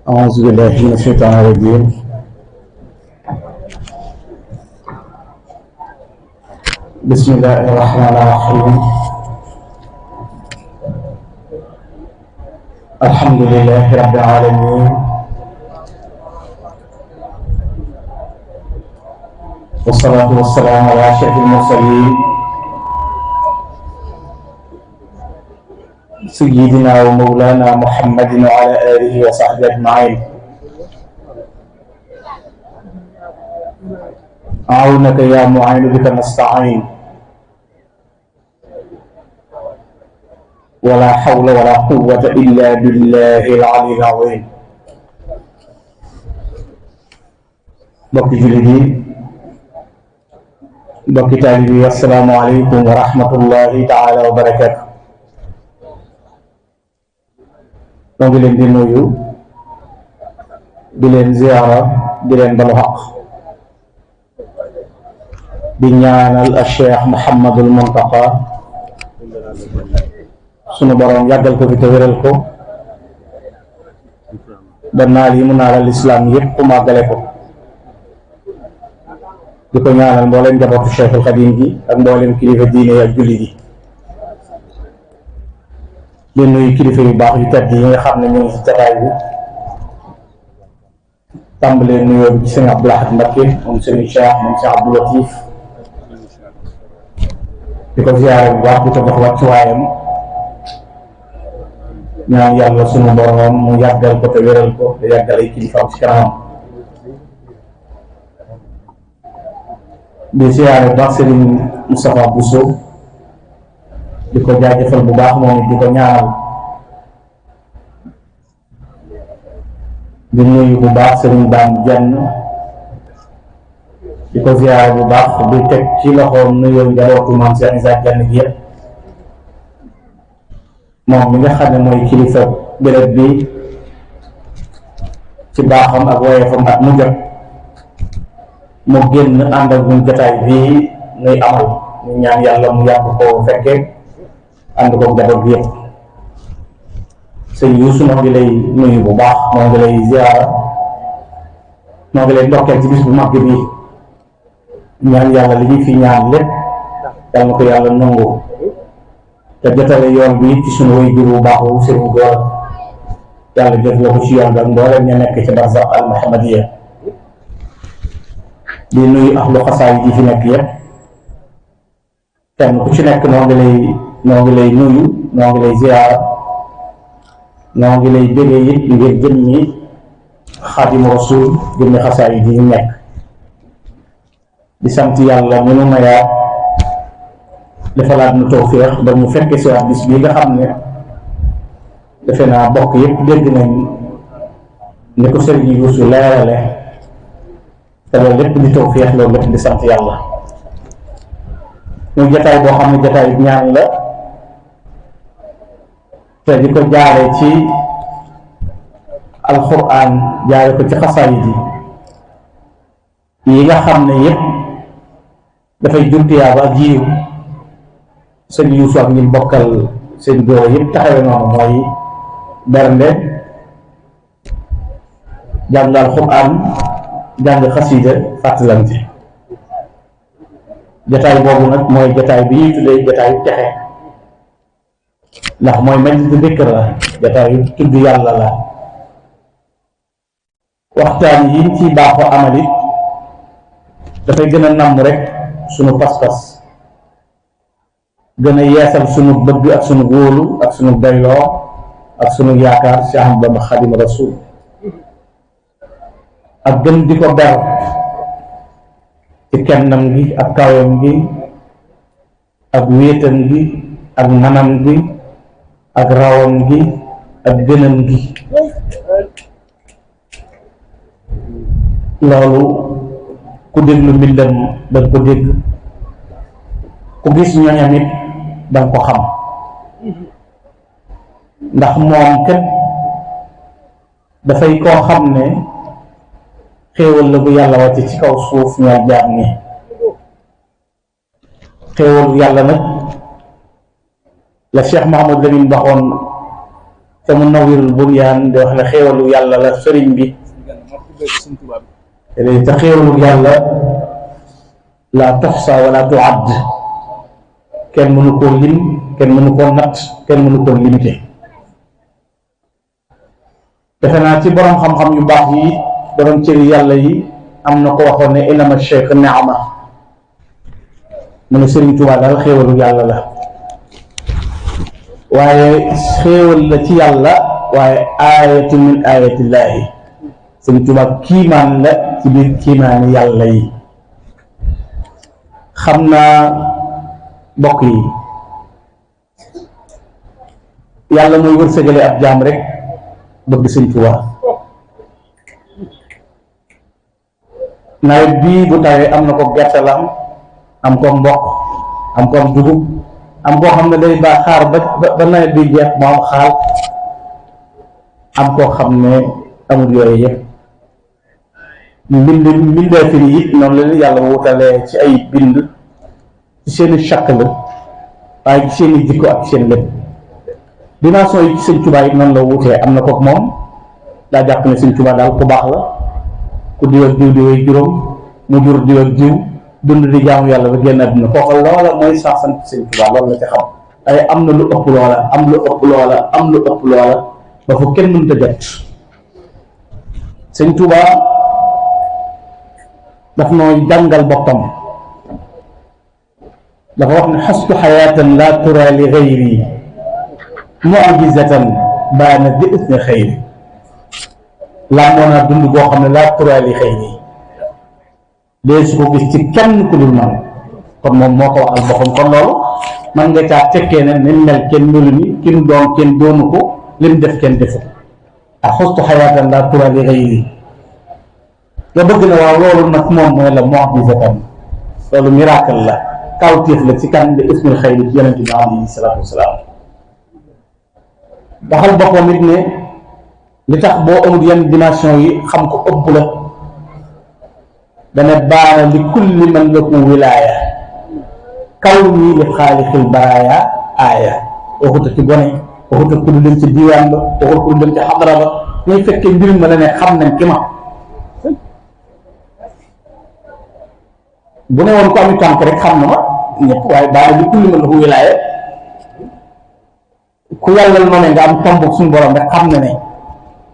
أعوذ بالله من الشيطان الرجيم. بسم الله الرحمن الرحيم. الحمد لله رب العالمين، والصلاة والسلام على أشرف المرسلين سيدنا ومولانا محمد وعلى آله وصحبه أجمعين. أعونك يا معين بك نستعين، ولا حول ولا قوة إلا بالله العلي العظيم. mbokki jullit yi, mbokki taalibe yi, assalaamu aleykum wa rahmatullahi taala wa barakatu. moo ngi leen di nuyu, di leen ziyaara, di leen balu xaq, di ñaanal al Cheikh Mouhamadul Muntaqa sunu boroom yàggal ko fi te wéral ko ba naal yi mu naalal lislaam yépp màggale ko. di ko ñaanal mbooleem njabootu Cheikhul Xadim gi ak mbooleem kilifa diine yi ak julli gi. di nuyu kilifa yu baax yu tedd yi nga xam ne ñu ngi ci jataay bi, tàmbalee nuyoo bi ci sëñ Abdou Lahad Mbacké moom sëñ Cheikh moom sëñ Abdou Latif, di ko ziyaare bu baax, di ko jox wàccuwaayam, ñaan yàlla sunu borom mu yàggal ko te wéral ko te yàggal ay kilifaam ci kanamam. di ziyaare bu baax sëriñ Moustapha Bousso, di ko jaajëfal bu baax moom it di ko ñaanal. di nuyu bu baax sëriñ Dame Diagne, di ko ziyaare bu baax, di teg ci loxoom nuyoo njabootu Maam Cheikh Issa Diagne gi yëpp, moom mi nga xam ne mooy kilifa béréb bi, ci baaxam ak woyefam ak mu jot mu génn ànd ak ñun jotaay bii nuy amal. ñu ñaan yàlla mu yàgg koo fekke ànd ko njaboot bi yëpp. sëñ Youssou moo ngi lay nuyu bu baax, moo ngi lay ziyaara, moo ngi lay ndokkeel ci bis bu mag bi. ñaan yàlla li ñu fi ñaan lépp yàlla na ko yàlla nangu te jotale yoon bi ci sunu way jur bu baax wu sëriñ Góor, yàlla jot la ko ci yoon bi ak mbooleem ña nekk ci barzaq al muhammadiya. di nuyu ahlu xasaay yi fi nekk yëpp, kenn ku ci nekk noo ngi lay nuyu, noo ngi lay ziyaara, noo ngi lay bégee it ngir jëmmi Xaadimu Rasuul, jëmmi xasaay yi ñu nekk. di sant yàlla mi nu mayaat defalaat nu tawféex ba mu fekke si waat bis bii nga xam ne defe naa bokk yëpp dégg nañ ni ko sëriñ Youssou leerale, te loolu lépp di tawféex, loolu lépp di sant yàlla. muy jataay boo xam ne jataay ñaan la, te di ko jaare ci alxuraan, jaare ko ci xasaayid yi nga xam ne yëpp dafay jur tiyaaba ak jiw. sëñ Youssou ak ñi bokkal seen góor yëpp taxawe noonu, mooy bernde, jàng alxuraan, jàng xasiida, fàttalante. jataay boobu nag mooy jataay bi ñuy tuddee jataayu texe, ndax mooy majlisu dikr la, jataayu tudd yàlla la. waxtaan yi ñu ciy baaxoo amalit dafay gën a namm rek sunu pas-pas, gën a yeesal sunu bëgg ak sunu wóolu ak sunu doyloo ak sunu yaakaar ci Ahmadu Bamba Xaadimu Rasuul, ak gën di ko ber ci kennam gi ak kawam gi ak wéetam gi ak manam gi ak rawam gi ak gënam gi. loolu ku déglu mbindam danga ko dégg, ku gis ñoñam it danga ko xam, ndax moom kat dafay koo xam ne xéewal la bu yàlla wàcce ci kaw suuf ñoo jaam ni. xéewal yàlla nag la Cheikh Mouhamadou Lamine waxoon te mu nawirul bunyaan di wax ne xéewalu yàlla la sëriñ bi te xéewalu yàlla la tuxsa wala tuadd kenn mënu koo lim kenn mënu koo natt kenn mënu koo limité defe naa ci borom xam-xam yu baax yi borom cëri yàlla yi am na ko waxoon ne inama cheikh neama mu ne Sëriñ Tuubaa daal xéewalu yàlla la waaye xéewal la ci yàlla waaye aayatu min aayatillaahi Sëriñ Tuubaa kiimaan la ci biir kiimaani yàlla yi xam naa mbokk yi yàlla mooy wërsëgale ab jaam rek bëgg Sëriñ Tuubaa nawet bii bu tawee am na ko gerte la am ko mboq am ko dugub am koo xam ne day baax xaar ba nawet bi jeex mu am xaal am koo xam ne amul yooyu yëpp mbindee fi it noonu la leen yàlla wutalee ci ay bind ci seeni shakl waaye ci seeni jikko ak seen lépp dimension yi ci Sëñ Tuubaa it noonu la wutee am na kook moom daa jàpp ne Sëñ Tuubaa daal ku baax la ku diw ak diw di way juróom mu jur diw ak diw dund di jaamu yàlla ba génn àdduna kooku loola mooy sansant Sëñ Tuubaa loolu la ci xam ay am na lu ëpp loola am lu ëpp loola am lu ëpp loola ba fu kenn mënta jot Sëñ Tuubaa daf noo jàngal boppam dafa wax ne xastu xayaatan laa tura li gayri mu'jizatan baana bi isni xayri làmboo naa dund goo xam ne laa tura li xayri dee su ko gis ci kenn ku dul man kon moom moo ko waxal boppam kon loolu man nga caa tekkee ne ni mel kenn melu ni ki mu doon kenn doonu ko li mu def kenn defu ak xustu xayaatan laa tura li xayri nga bëgg na waaw loolu nag moom mooy la mu'jizatan loolu miracle la kawtéef la ci kan bi ismil xayri ci yonente bi alayhi salaatu wasalaam waxal boppam it ne li tax boo amul yenn dimension yi xam ko ëpp la dana baana li kulli man lahu wilaaya kaw nii li xaalixil baraaya aaya waxuta ci gone waxuta ku du dem ci diiwaan ba waxuta ku du dem ci xadara ba ñuy fekkee mbir ma la ne xam nañ ki ma bu ne woon ko ami tànk rek xam na ma ñëpp waaye baana li kulli man lahu wilaaya ku yàlla noonu nga am tomb suñu borom rek xam na ne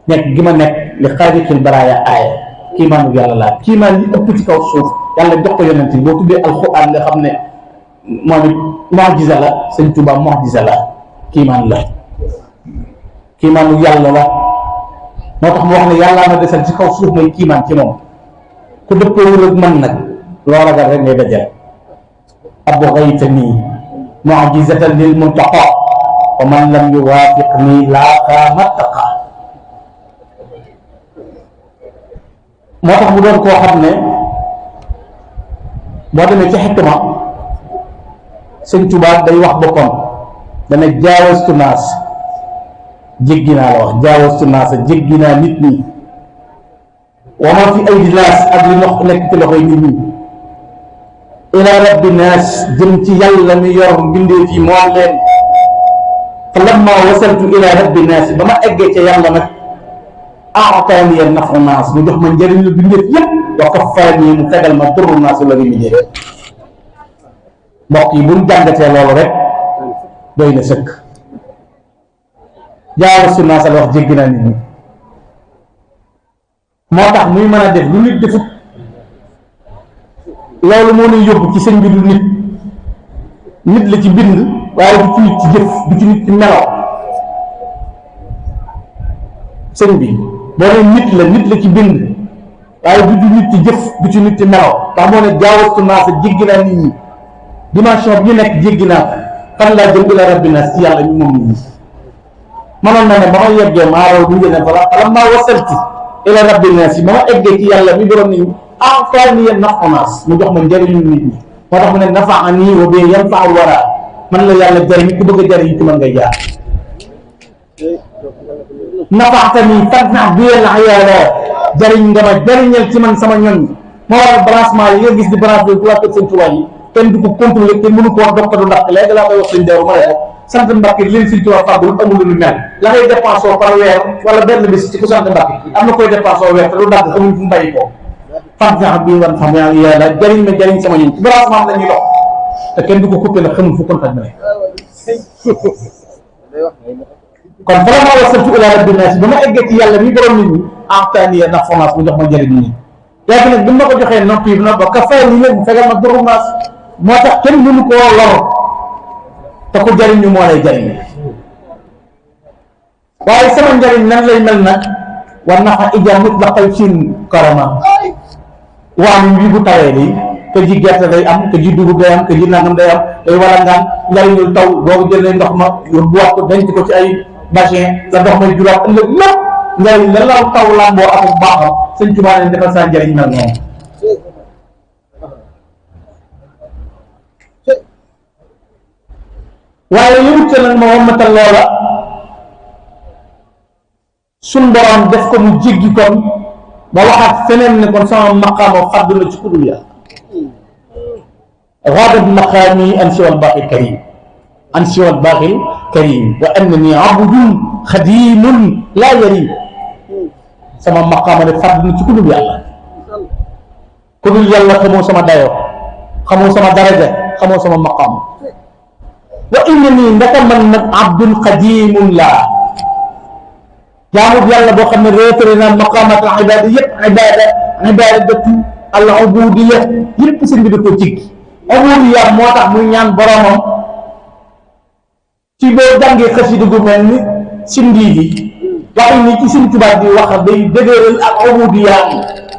nekk gi ma nekk li xaalixil baraaya aaya kiimaanu yàlla laa kiimaan yi ëpp ci kaw suuf yàlla jox ko yonent yi boo tuddee alxuraan nga xam ne moom it mu'jiza la Sëñ Tuubaa mu'jiza la kiimaan la kiimaanu yàlla la moo tax mu wax ne yàllaa ma desal ci kaw suuf mooy kiimaan ci moom ku dëppoo ak man nag loo ragal rek ngay dajal abghaytanii mu'jizatan lil muntaqa wa man lam yuwaafiqnii laaqa mattaqa moo tax mu doon koo xam ne boo demee ci xikma Sëñ Tuubaa day wax boppam dana jaawastu naas jéggi naa la wax jaawastu naas jéggi naa nit ñi wa ma fi aydi naas ak li nekk ci loxoy nit ñi ila rabbi naas jëm ci yàlla mi yor mbindee fi moom leen fa lamma wasaltu ila rabbi naas ba ma eggee ca yàlla nag aataani nafu naas mu jox ma njëriñ lu bindeef yëpp wa kaffaani mu fegal ma durru naas la mi dee mbokk yi buñ jàngatee loolu rek doy na sëkk jaawastu naas la wax jéggi naa nit ñi moo tax muy mën a def lu nit defut loolu moo lay yóbbu ci sëñ bi du nit la ci bind waaye du ci nit ci jëf du ci nit ci melo sëñ bi boo ne nit la ci bind waaye du ci nit ci jëf du ci nit ci melo ndax moo ne jaawastu naas jéggi naa nit ñi dimension bi ñu nekk jéggi naa fan laa jëm ila rabbi naas ci yàlla ñu moom nit ñi mënoon na ne ba ma yeggee maa raw du ngeen ne bala maa wasaltu ila rabbi naas yi ba ma eggee ci yàlla mi borom nit ñi aataani nafu naas mu jox ma njëriñu nit ñi moo tax mu ne nafaani wa bi yanfa'u wara man la yàlla jëriñ ku bëgg a jëriñ ci man ngay jaar nafaatani fadna bi la yàlla jëriñ nga ma jëriñal ci man sama ñoñ moo waral branchement yi nga gis di branche bi waa kër Sëñ Tuubaa yi kenn du ko contrôler kenn mënu koo dox du ndax léegi laa koy wax sëñ Daaru ma ne ko sant Mbàkke leen Sëñ Tuubaa fàggul amul lu mel la ngay dépensé par weer wala benn bis ci ku sant Mbàkke am na koy dépensé weer te du dagg amuñ fu mu bàyyi ko fan sax bii wan xam yaa yàlla jariñ ma jariñ sama ñun ci branchement la ñuy dox te kenn du ko coupé nag xamul fu contact bi ne kon vraiment wasaltu ila rabbi naas ba ma eggee ci yàlla mi borom nit ñi entanier ndax formation mu jox ma njëriñ nit ñi léegi nag bi ma ko joxee noppi bi nag ba ka fay ni nag mu fegal ma borom naas moo tax kenn mënu koo lor te ku jariñu moo lay jariñ waaye sama njariñ nan lay mel nag war na fa ija nit la xay siin karama waañ wi bu tawee nii que ji gerte day am que ji dugub day am que ji nangam day am day wala ngaan njariñul taw boo ko jëlee ndox ma yóbbuwaat ko denc ko ci ay bassin la ndox may juraat ëllëg lépp njariñ la law taw lamboo ak baaxam sëñ Tuubaa ne defal saa njariñ mel noonu waaye yëwut nag ma wammatal loola suñ borom def ko mu jéggi kon ba waxaat feneen ne kon sama maqaama fàdd na ci kudul yàlla غادت مقامي أنسي والباقي الكريم أنسي والباقي الكريم وأنني عبد خديم لا يريم sama maqaama ne fàdd na ci kudul yàlla xamoo sama dayoo xamoo sama daraja xamoo sama maqaama wa innani ndaka man nag abdun xadimun laa jaamut yàlla boo xam ne réetare naa maqaamat al ibada yëpp ibadatu al ubudiya yëpp sëñ bi da ko jiggi ubudiya moo tax muy ñaan boromam ci boo jàngee xasida gu mel ni sindi bi waxi ni ci Sëñ Tuubaa di wax day dëgëral ak ubudiya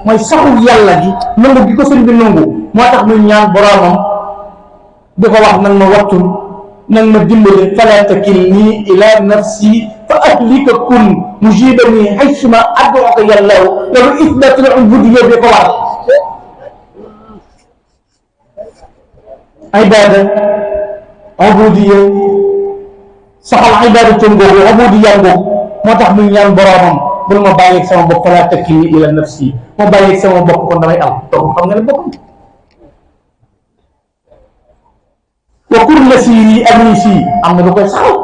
mooy saxu yàlla gi nangu gi ko sëñ bi nangu moo tax muy ñaan boromam di ko wax nag ma wattul nag ma dimbale fala takilni ila nafsi fa ahlika kun mujibani haysuma ad'uka yàllaw loolu isbatul ubudiyya bi ko war ibada ubudiyya saxal ibada ton googu ubudiyya googu moo tax muy ñaan boromam bul ma bàyyeeg sama bopp fala takilni ila nafsi ma bàyyeeg sama bopp kon damay am donc xam nga ne boppam wa kur nasiri anisi am na lu koy saxal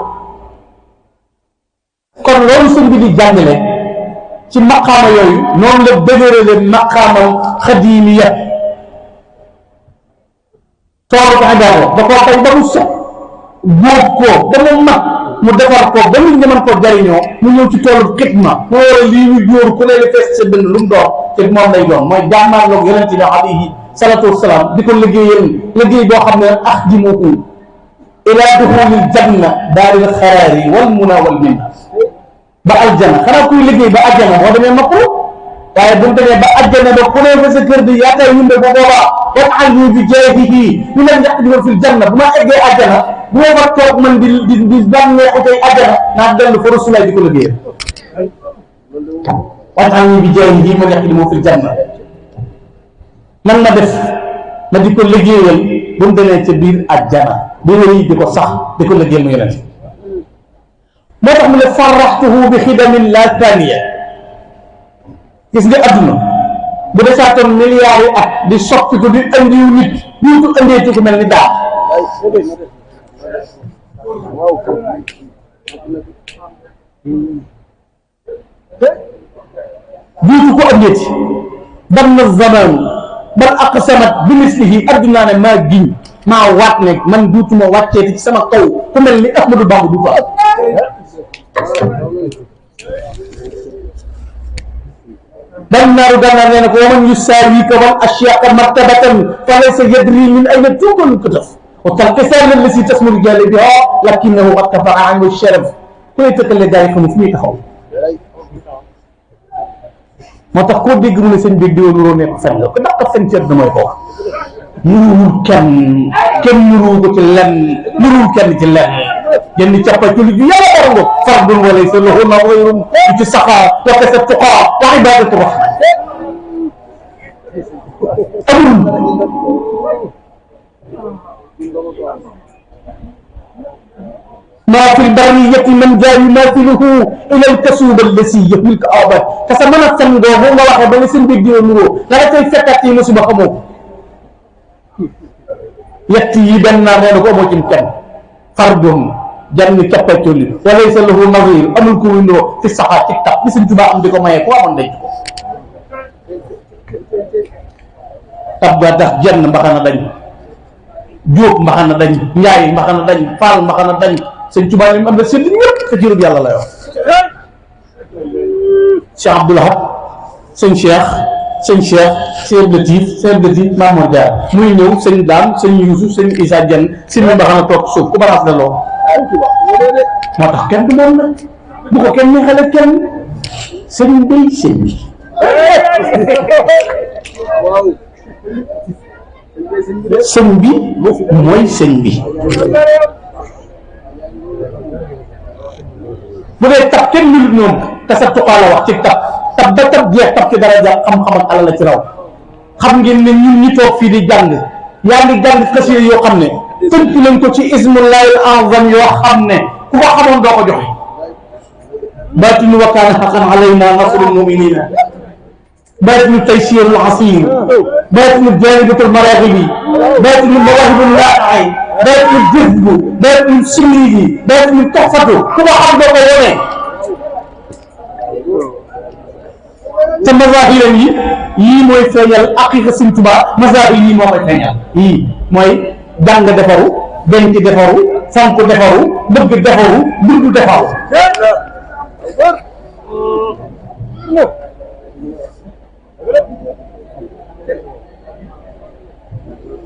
kon loolu sëñ bi di jàngale ci maqaama yooyu noonu la dëgërale maqaamam xadimiya toolu ko xajaar da koo fay ba mu set góob ko ba mu mag mu defar ko ba nit ñi mën koo jariñoo mu ñëw ci toolu xidma mu war a lii ñu jóor ku ne li fees sa dënd lu mu doon te moom lay doon mooy jàmmaarloog yonente bi alayhi salaatu wasalaam di ko liggéeyal liggéey boo xam ne axdimuhu ila duxulil janna daaril xaraari wal muna wal minna ba aljana xanaa kuy liggéey ba aljana boo demee makku waaye bu ñu demee ba aljana ba ku ne fa sa kër di yaakaar ñu ne ba boobaa waxal ñu bi jeexihi ñu leen njëkk di fil janna bu ma eggee aljana bu ma fa toog man di bànneexu tey aljana naa dellu fa Rasulaay di ko liggéeyal waxal ñu bi jeexihi ma njëkk di moo fil janna nan ma def ma di ko liggéeyal bu mu demee ca biir aljana bi wéy di ko sax di ko liggéeyal mu yonent moo tax mu ne farraxtuhu bi xidamin la thaniya gis nga adduna bu desaatoon milliards yi at di soppi ko di andiw nit duutu andeeti ku mel ni daal duutu ko andeeti ban na zaman bal aqsamat bi mislihi addunaa ne maa giñ maa waat ne man duutuma wàcceeti ci sama kaw ku mel ni Ahmadu Bamba du ko am dan naaru gànnaar nee na ko waman yusaawika wal ashyaqa martabatan fa laysa yadri min ayna tuugal kutaf wa talqisaar allati tasmu rijaala biha lakinahu qad kafara an sharaf ku lay tëkkale gaa yi xamul fu muy taxaw moo tax koo dégg mu ne seen biir diwa nuroo nekk fen la ko dàq fen ci àdduna mooy ko wax nuruwul kenn nuruwu ko ci lenn nuruwul kenn ci lenn jënd cappa ci lu ju yàlla war nga fardun wa laysa lahu nadhirun ci saxaa wa kasa tuqaa wa ibadatu rahman amul ما في البرية من جاء يماثله إلى الكسوب الذي يهوي الكآبات فسمنا السنغو هو واحد بل سن بيديو نورو لا تاي فكاتي مصيبة خمو yett yi benn naar nee na ko amoo ci kenn fardun janni cappacoli walaysa lahu nazir amul ko windoo fi saxaat ci tab bi Sëñ Tuubaa am di ko mayee ko amoon denc ko tab ga tax jenn mbaxana dañ jóob mbaxana dañ njaay mbaxana dañ faal mbaxana dañ Sëñ Tuubaa ni am na seen ñëpp te jurub yàlla la wax Cheikh Abdoulahab sëñ Cheikh Cheikh Latif Mamour Dia muy ñëw sëñ Daan sëñ Yuusu sëñ Issa Dieng si mi mbaxana toog suuf ku baraas la loo moo tax kenn du moom nag bu ko kenn neexale kenn sëñ bay sëñ bi sëñ bi mooy sëñ bi bu dee tab kenn ñu ñoom te sa tuqaa la wax ci tab ba tab jeex tab ci dara jàpp xam-xam ak alal la ci raw xam ngeen ne ñun ñi toog fii di jàng yaa ngi jàng xasida yoo xam ne tënk nañ ko ci ismullahi al-azam yoo xam ne ku ko xamoon doo ko joxe baatinu wa kaana haqqan alaynaa nasrul mu'miniina baatinu taysirul asiir baatinu jaalibatul maraaxibi baatinu mawaahibul laa'i'i baatinu jazbu baatinu simrihi baatinu tuhfatu ku ko xam doo ko wone te mazaahiram yi yii mooy feeñal aqiqa Sëñ Tuubaa mazaahir yii moo koy feeñal yii mooy jàng defaru denc defaru fonk defaru bëgg defaru dund defaru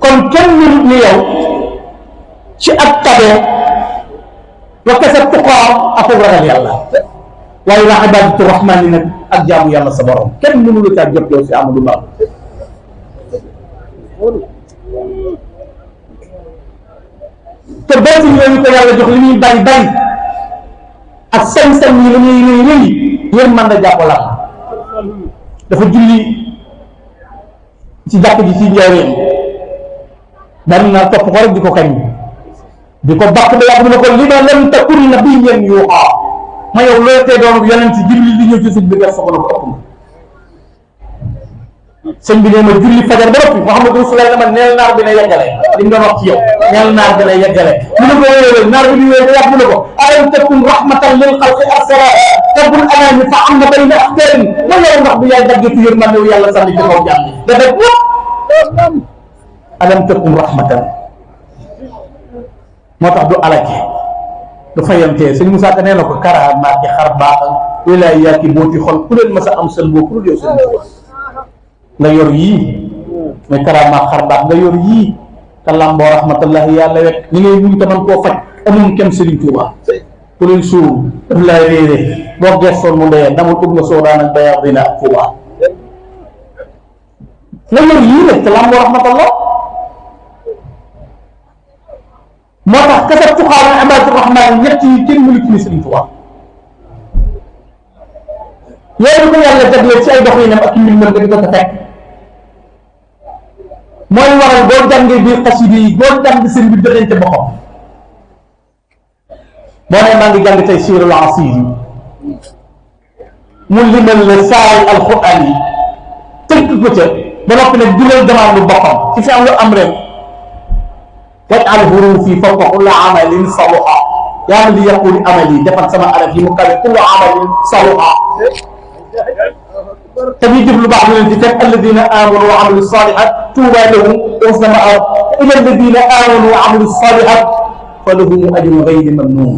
kon kenn mënut ni yow ci ak tabe wa kasa tuqaa ak ragal yàlla waaye la ibaadatu rahmaani nag ak jaamu yàlla sa borom kenn mënu la caa jot yow si Amadou Ba te bët yooyu ko yàlla jox li muy bari bari ak sañ-sañ yi li muy rëy rëy yéen mën na jàppalaat dafa julli ci jàkk ji ci njëriñ daan na topp ko rek di ko kañ di ko bàq ba yàgg mu ne ko li ma lam takun nabiyyan yuuhaa ma yow loolu tey doon yonent Jibril di ñëw ci sëñ bi nga soxla ko ëpp sëñ bi nee ma julli fajar ba noppi Muhammadu Rasulullah ma neel naar bi na yeggale li mu doon wax ci yow neel naar bi na yeggale mu ne ko wéyal naar bi di wéy ba yàgg mu ne ko alam takun rahmatan lil xalqi arsala rabbul anaami fa am na bayna axtaarin ma yow ndax bu yaay daggatu yërmande wu yàlla sànni ci kaw jàmm dafa alam takun rahmatan moo tax du alake du fayantee sëñ Moussa Ka nee na ko karaamaati xar baaxal wilaayaati booti xol ku leen mas a am seen boo ku dul yow seen nga yor yii mais karaamaat xar baax nga yor yii te lamboo rahmatullahi yàlla wet ñi ngay muñ te man koo faj amoon kenn Sëriñ Tuuba ku leen suur daf lay réere boo gestoon mu ndeyee damul ub na soo daan ak bayax dina ak Tuuba nga yor yii rek te lamboo rahmatullah moo tax kasab tuxaana ibaadatu rahmaan ñett yi kenn mënu ci ni Sëriñ Tuuba yooyu ko yàlla jagleel ci ay doxinam ak mbir mën nga di ko ko fekk mooy waral boo jàngee biir xasida yi boo jàng seen bi joxente boppam boo ne maa ngi jàng tey siirul asiir yi mu limal la saay alquran yi tënk ko ca ba noppi nag dugal demande boppam ci fi am lu am rek waj'al huruufi fawqa kulli amalin saluha yaa li yaquli amali defal sama araf yi mu kawe kulli amalin saluha te ñuy jëf lu baax ñu leen di fekk alladina amanu wa amilu salihat tuuba lahum wa husna ma'ab ila alladina amanu wa amilu salihat fa lahum ajrun ghayru mamnun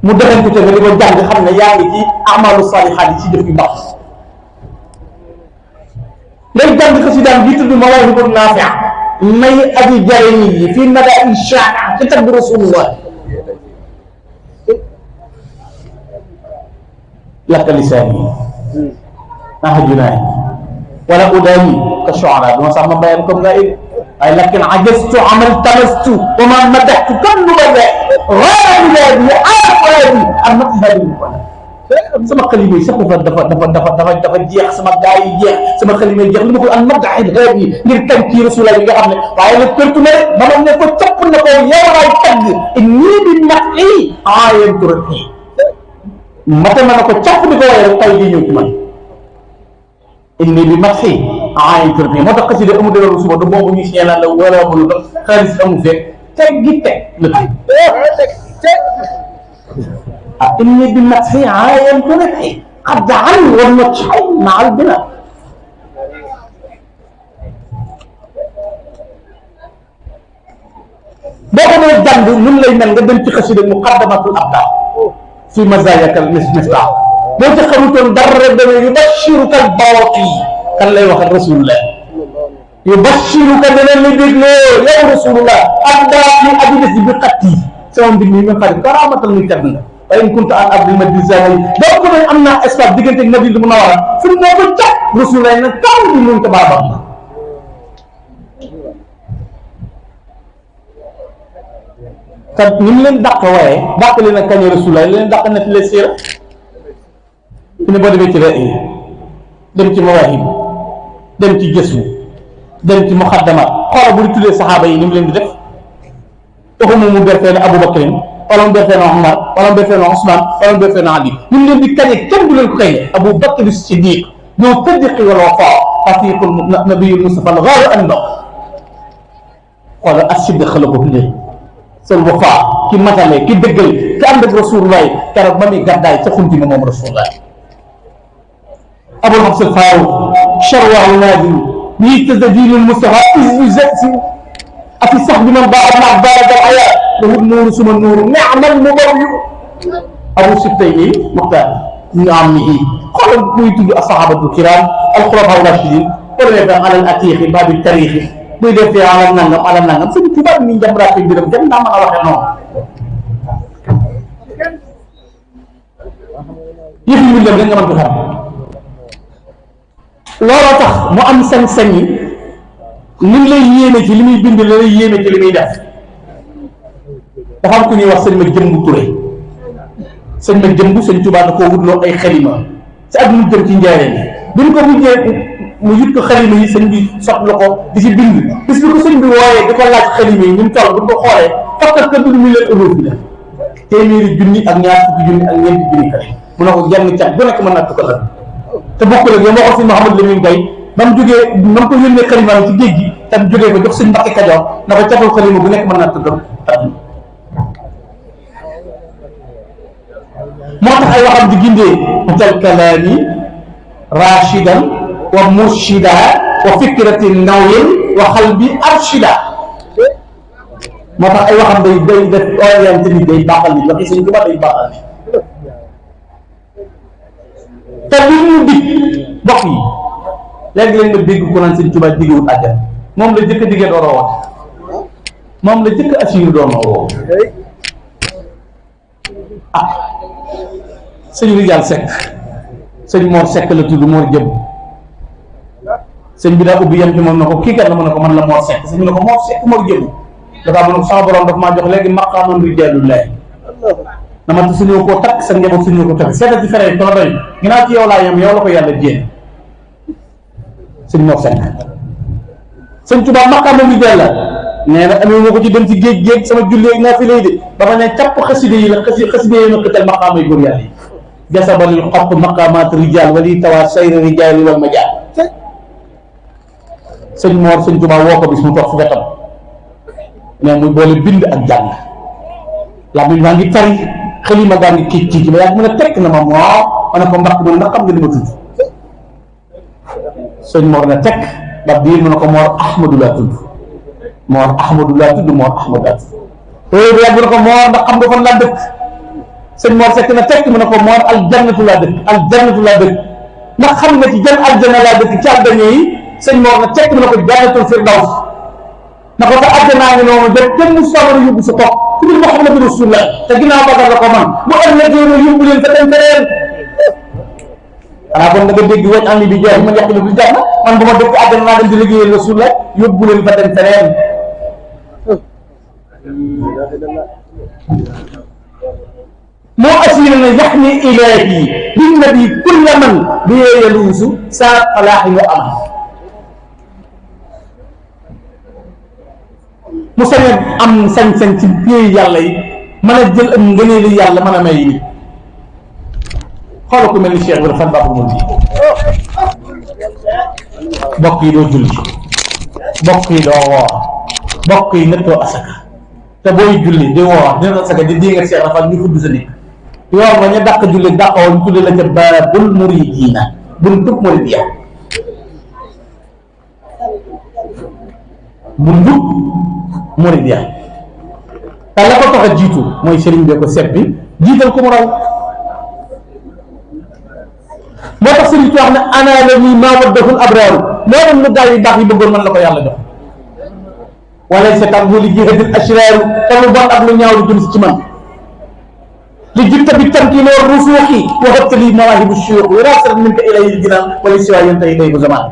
mu defante te nga di ko jàng xam ne yaa ngi ci amalu salihat yi ci jëf yu baax ngay jàng xasidaam gi tudd Mawaahibun Naafi' may aji jariñ yi fii madaa'i shaa'i ci tagg Rasulullah laka lisaani ahjunaani wala udaani ka shu'araa duma sax ma bayaan comme nga it waaye lakin ajastu amal tamastu wa ma madaxtu kan lu ba de ghayra bilaadi aafadi am na hadi sama xalima yi sax dafa jeex sama gaa yi jeex sama xalima yi jeex li ma ko an madaxil haadi ngir kañ kii Rasulullah bi nga xam ne waaye nag pertu ne ba ma ne ko topp na ko yow laay tagg nii bi naqi aayantu rabbi mate ma ne ko capp di ko waaye rek tay di ñëw ci man inni bi matxi ayin turbi moo tax xasida amu dëgëru suba du boobu ñu signé la wala amul xaalis amu fekk teg gi teg la inni bi matxi ayan turbi قد عن والمتحي مع البناء boo ko jàng nun lay mel nga dem ci xasida muqaddamatul abdal fi mazayaka al-miftah boo ci xamutoon dara dana yubashiruka al-bawaqi kan lay wax rasulullah yubashiruka dana la dégloo yow rasulullah abdaa fi adidasi bi xatti sama mbir mi nga xam karamatal muy tedd nga wa in kunta an abdul madizani donc ko am naa espace diggante Madina Munawwara fu moo ko jàpp rasulullah nag kaw bi mun ko baabam te ni mu leen dàq waaye dàq leen ak kañ rasulullah leen dàq na fi les siira fi ne boo demee ci rëy dem ci mawaahib dem ci gëstu dem ci muxaddamaat xoola bu ñu tuddee saxaaba yi ni mu leen di def waxuma mu berfee ne Abu Bakrin wala mu berfee ne Omar wala mu berfee ne Ousmane wala mu berfee ne Ali ni mu leen di kañe kenn du leen ko kañe Abu Bakr Siddiq ñoo tëddiqi wala wafaa rafiqul nabiyul Mustafa al gaaru an ndox xoola as-siddiq la ko tuddee seen wafaa ki matale ki dëggal ki ànd ak rasulullah keroog ba muy gàddaay ca xunti ma moom rasulullah Abul Hasan Faaruq charwaahu naadiru bi tazdiinul Mustafa isbizati afi sax bi man baa ma baradal aya lahu nuuru suma nuuru ni'mal mubarri'u Abu Sibtayni Muxtaar ñu am ni xoolal muy tudd as-sahabatul kiram al-xulafaa ar-raashidiin wala alal atiixi baabi tariixi muy def ala nangam sëñ Tuubaa mi njàmbraat yi biram kenn daa mën a waxee noonu yëf yi mu dem rek nga mën ko xam looloo tax mu am sañ-sañ yi ni lay yéeme ci li muy bind la lay yéeme ci li muy def dafa am ku ñuy wax sëñ ma jëmbu Touré sëñ ma jëmbu sëñ Tuubaa da koo wutloo ay xalima ci at mu jëm ci njaareem bi ñu ko mujjee mu yut ko xalima yi sëñ bi soxla ko di ci bind bis bi ko sëñ bi wooyee di ko laaj xalima yi ñu mu toll bu ko xoolee fakkat ka du mu leen ëllëg bi la téeméeri junni ak ñaar fukki junni ak ñeenti junni kare mu ne ko jàng cat bu nekk mën naa ko la te bokkul ak yow moo ko si Mouhamadou Lamine Gaye ba mu jógee ba mu ko yónnee xalima ci géej gi tam jógee ko jox sëñ Mbàkke Kajoor na ko catul xalima bu nekk mën naa tuddam moo tax ay waxam di gindee atal kalaami rashidan wa murshida wa fikratin nawyin wa xalbi arshida moo tax ay waxam day def orienté ni day baaxal ni waxi sëñ Tuubaa day baaxal ni te li ñu dig mbokk yi léegi-léeg nga dégg ko naan sëñ Tuubaa digewut àjjana moom la jëkk a diggee door a wax moom la jëkk assuré doon a woo ah sëñ Rijal Seck sëñ Mor Seck la tudd Mor Jëm sëñ bi daa ubbi yem ci moom na ko kii kat la mu ne ko man la Mor Seck sëñ bi ne ko Mor Seck Mor Jëm dafa mën ko sama borom daf maa jox léegi maqaamam rijaalullahi dama te suñu koo takk sa njaboot suñu ko takk seeta ci fere tolo doy ginnaaw ci yow laa yem yow la ko yàlla jéem sëñ Mor Seck sëñ Tuubaa maqaamam rijaal la nee na amee moo ko ci dem ci géej sama jullee naa fi lay de ba ma ne càpp xaside yi la xaside yi ma xëtal maqaama yi góor yàlla yi jasabalil xopp maqaamaat rijaal wali tawa sayra rijaali wal majaal sëñ Mor sëñ Tuubaa woo ko bis mu toog fu wetam mais muy boole bind ak jàng la bi maa ngi tari xalima gaa ngi kii ba yàgg mu ne tekk na ma moo ma ne ko mbàkk man ndax xam nga li ma tudd sëñ Mor ne tekk ba biir mu ne ko Mor Ahmadu laa tudd Mor Ahmadu laa tudd Mor Ahmadu laa tudd bu yàgg mu ne ko Mor ndax xam nga fan laa dëkk sëñ Mor Seck na tekk mu ne ko Mor aljannatu laa dëkk aljannatu laa dëkk ndax xam nga ci jan aljanna laa dëkk ci àddina yi sëñ Mor na tekk mu ne ko jannatul firdaws na ko te àjjanaa ngi noonu def kenn mu sawar a yóbbu sa topp ku dul Muhammadu Rasulullah te ginnaaw Badar la ko man bu ëllëgee ma yóbbu leen fa dem feneen xanaa kon da nga dégg weñ am bi jeex man yàq na du jar na man bu ma dëkk àjjana naa dem di liggéeyal Rasulullah yóbbu leen fa dem feneen moo assuré na yaxni ilaahi bin nabi kulla man bi yeeyaluusu saa falaaxi nga am mu sañ a am sañ-sañ ci biir yàlla yi mën a jël am ngëneelu yàlla mën a may nit xoolal ku mel ni Cheikh Ibrahima fan baaxul moom bokk yi doo julli, bokk yi doo woor, bokk yi nettoo asaka te booy julli di woor di asaka di nga Cheikh Rafal ñu fudd sa nit yoor ba ñu dàq julli dàqoo ñu tudde la ca baabul muridiina buntub muridiya buntub muridiya te la ko tax a jiitu mooy sëriñ bi ko seet bi jiital ko mu raw moo tax sëriñ ci wax ne ana la nii maa waddahul abraaru moo dem lu gaa yi baax yi bëggoon man la ko yàlla jox wala seetaan bu li jihatil ashraaru te lu bon ak lu ñaaw lu jëm si ci man li jutta bi tamkiin wa rusuuxi wa habtali mawaahibu shuyuux wa raasat minka ilayhi jinaan wala siwaa yantahi ilayhi zaman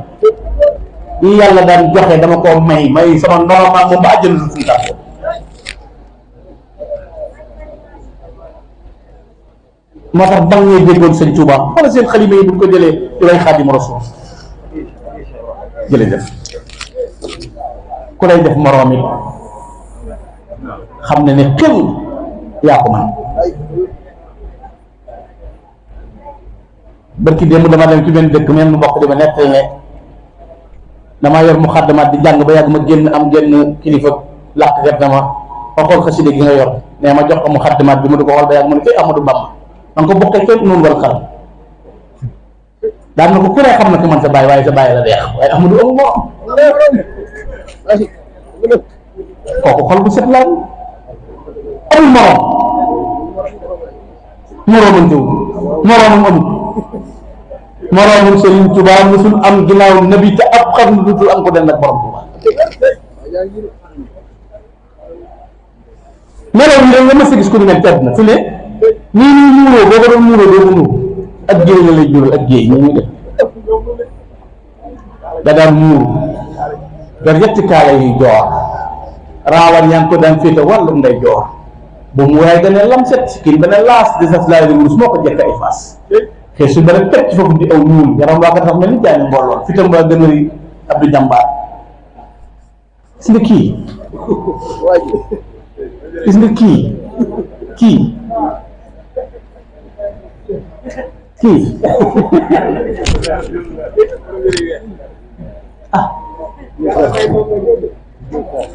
yi yàlla daan joxe dama koo may sama ndono maa moom ba àjjana lu fuy tàggoo moo tax ba ngay déggoon sëñ Touba wala seen xalima yi bu ko jëlee di way Xaadimu Rasuul jërëjëf ku lay def moroom it xam ne ne xel yaa ko man barki démb dama dem ci benn dëkk même mbokk di ma nettali ne damaa yor mu xaddamaat di jàng ba yàgg ma génn am génn kilifa làkk gat na ma xool xasida gi nga yor ne ma jox ko mu xaddamaat bi mu di ko xool ba yàgg mu ne kay Amadou Bamba man ko bokkee kenn noonu wal xaram daan na ko ku ne xam na ko man sa bàyyi waaye sa bàyyi la deex waaye Amadou amu moo kooku xol bu set la amul morom moromantewul moromam amul moromam Sëriñ Tuubaa musul am ginnaaw nabi te ab xam dutul am ko den nag borom Tuubaa melaw yi rek nga mës a gis ko ni mel tedd na fi ne nii nii muuroo boo ko doon muuroo doo ko nuur ak géey la lay jural ak géey ñu ñu def da daan muuru gar yetti kaala yi joor raawar yaa ngi ko daan féete wàllum nday joor ba mu waaye dane lam set sikkin ba ne laas de saf laay wurus moo ko jekk ay fas xëy su ba rek teg ci foofu di aw ñuul yaram waa ko tax mel ni jaani mbooloon fitam waa gën a ri Abdou Jambaar gis nga kii gis nga kii ah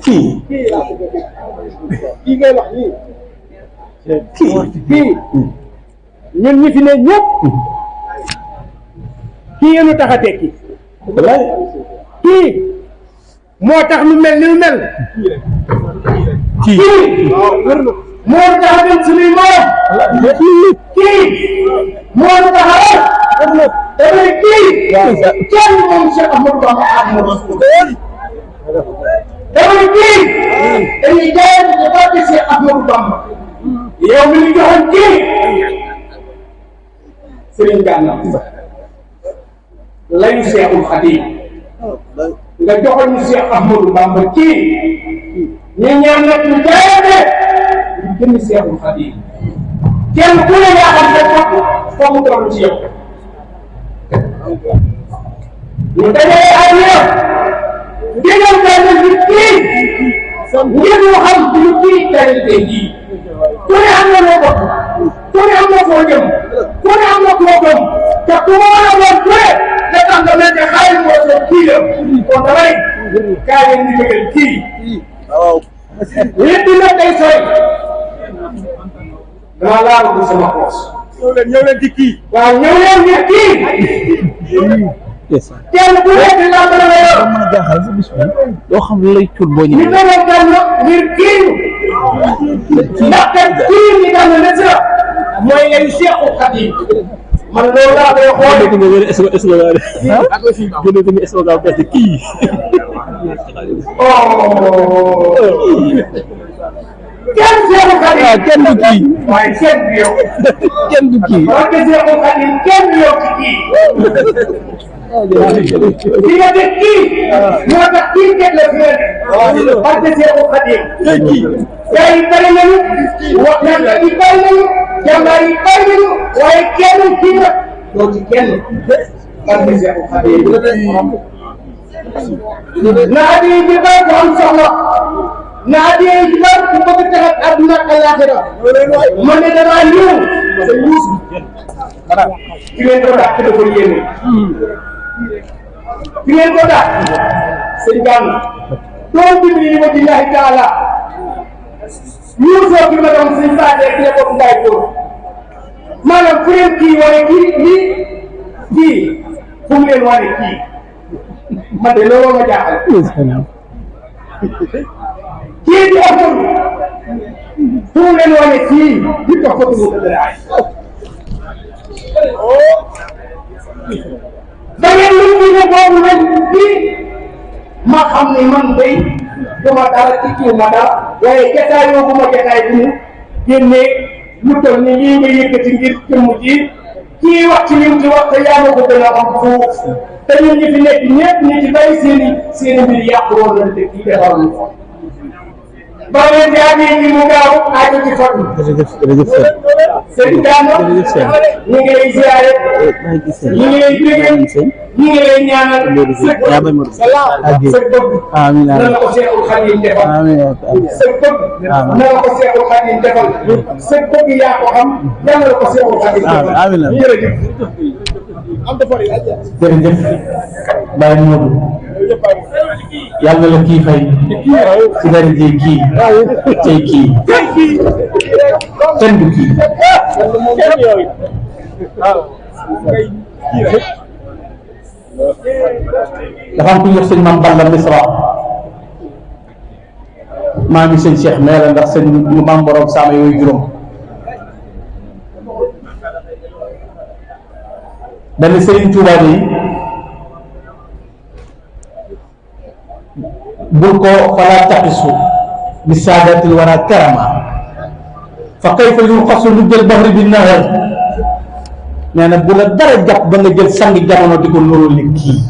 kii ngay wax nii kii ñun ñi fi ne ñëpp kii yéenu tax a tekki kii moo tax lu mel ni lu mel kii moo tax a dem suñuy moom kii moo tax a dafay kii kenn moom Cheikh Ahmadou Bamba Xaadimu Rasuul dafay kii dañuy jaay ñu barke Cheikh Ahmadou Bamba yow mi ñu joxoon kii Serigne Gana layu Cheikhul Khadim nga joxoon ñu Cheikh Ahmadou Bamba kii ñu ñaan nag ñu jaayante ñu jënd Cheikhul Khadim kenn ku ne yaa xam ne foog mu toll ci yow ñu dajale ay yoon digal benn nit kii ngir ñu xam ñu kii qualité jii ku ne am na loo bokk ku ne am na foo jëm ku ne am na koo gëm te ku ma war a doon ku ne da tax nga mel ne xaalis moo soo kii la kon damay kaa leen di bëggal kii lépp nag day sooy dama laal ko sama poos ñëw leen ci kii waaw ñëw leen ngir kii kenn ku nekk dinaa mën a yor mën a jaaxal sa bis bi doo xam lu lay cuul boo ñu ñëwee doon kenn ngir kii ndax kat kii ñi nga xam ne sa mooy lay Cheikhul Khadim man loolu laa koy xool ko nga wér slogan bees kii kenn Cheikhul Khadim kenn du kii waaye kenn du yow kenn du kii parce que Cheikhul Khadim kenn du yow ci kii ki nga def kii moo tax kii teg la fi parce que Cheikhul Khadim gaa yi bari nañu wax na yi bari nañu jàmbaar yi bari nañu waaye kenn kii nag doo ci kenn parce que Cheikhul Khadim na addiya ji bari ko am soxla na addiya ji bari ku bëgg taxat àdduna ak àllaaxira man de damaa ñëw sa yuus ki leen doon dàq dafa yéene fi ngeen ko daal sëñ Gana doon dimbali li ma billahi taala yuusoo bi ma doon sëñ Sadio ak ñebe Ngaye Dóor maanaam fu leen kii wane kii fu mu leen wane kii man de looloo ma jaaxal kii di oto fu mu leen wane kii di ko foto mu dëgëraay da ngeen lu ñu ne boobu nag kii ma xam ne man day duma dara ci kiw ma dara waaye jataay yoo bu ma jataay bi mu génnee lu toll ni lii nga yëkkati ngir jëmm ji kii wax ci lim ci wax te yaa ma ko gën a xam fuuf te ñun ñi fi nekk ñëpp ñi ci bari seeni mbir yàqu woon na te kii defar ñu ko ba leen jaamee ñi mu gaaw aajo ci fan jërëjëf sëñ Gana ñu ngi lay ziare ñu ngi lay déggee ñu ngi lay ñaanal sëg bëgg amiin na la ko Seexul Xadiim defal sëg bëgg na la ko Seexul Xadiim defal sëg bëgg yaa ko xam yal na la ko Seexul Xadiim defal jërëjëf jërëjëf Baye Modou yàlla la kii fay ci dara ji kii tey kii kenn du kii dafa am ku ñuy wax sëñ Mame Balla Misra maa ngi sëñ Cheikh Meela ndax sëñ Mame Borom Sama yooyu juróom benn Serigne Touba yi bul ko fala taqisu bi saadatil wara karama fa kayfa yurqasu lu jël bahri bi nahar nee na bu la dara jàpp ba nga jël sangi jamono di ko nurul ni kii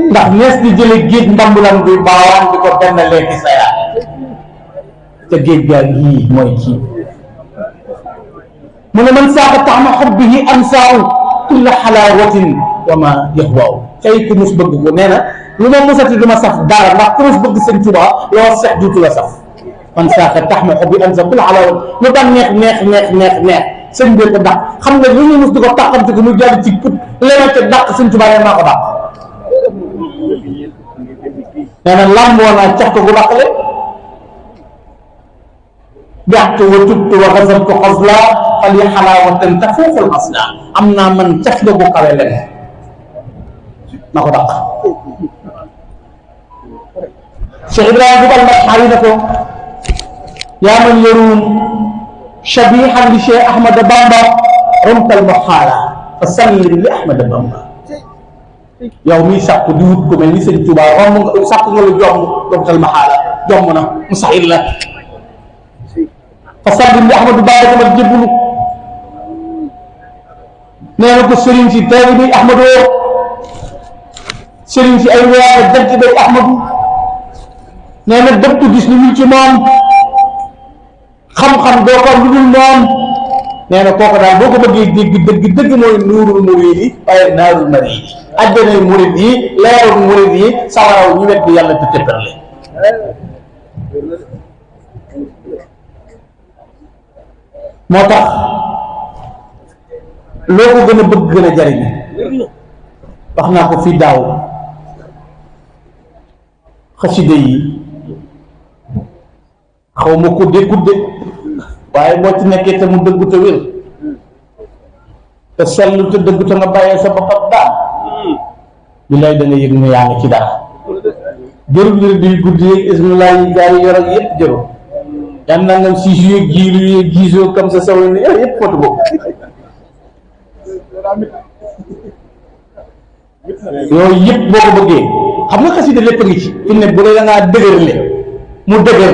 ndax nees di jële géej ndambulan bi baawaan di ko benn lekki sa yaa te géej gaa yii mooy kii mu ne man saaka tax ma xubbihi ansaaw kulla xalaawatin wa ma yaxwaaw tey ku mus bëgg ko nee na lu ma musati du ma saf dara ndax ku mus bëgg sëñ Tuubaa loo sex duutu la saf man saaka tax ma xubbi ansaaw kulla xalaawatin lu daan neex sëñ bi ko dàq xam nga lu ñu mus di ko tàqamte ko mu jàll ci put leneen te dàq sëñ Tuubaa nee maa ko dàq nee na lamboo naa cax ko gu dàqale baxtu wa tubtu wa xasabtu xasla fal yi xalaawatan tafuuxul xasla am naa man caf nga bu kawe len na ko dàq Cheikh Ibrahima bu bal xaali na ko yaa man yaruum shabihan li Cheikh Ahmada Bamba romtal muxaala fa sallim li Ahmada Bamba yow miy sàkku di wut ko mel ni sëñ Tuubaa romb nga sàkku nga lu jomb romtal muxaala jomb na mu saxil la fa sallim li Ahmadu Bamba dama jébbalu nee na ko sëriñ si taalibe bi Ahmadu sëriñ si ay weer jant bay Ahmadu nee na dëpp gis lu ñu ci moom xam-xam doo ko lu dul moom nee na kooku daal boo ko bëggee dëgg mooy nuurul murid yi waaye naarul marid yi àjjanay murid yi leerul murid yi sawaraw ñu wet bi yàlla te tëppale moo tax loo ko gën a bëgg gën a jariñ wax naa ko fii daaw xaside yi xaw ma ko kudde waaye boo ci nekkee te mu dëggu te wér te sell te dëggu te nga bàyyee sa bopp ak daan billaay da nga yëg ne yaa ngi ci dara jërul li di guddi yeeg ismillah yi gaa yi yor ak yëpp jërul yan nangam si yeeg jiilu yeeg gisoo comme ça saw ni yëpp fotu boobu yooyu yëpp boo ko bëggee xam nga xasida lépp a ngi ci fi ne bu dee da ngaa dëgërle mu dëgër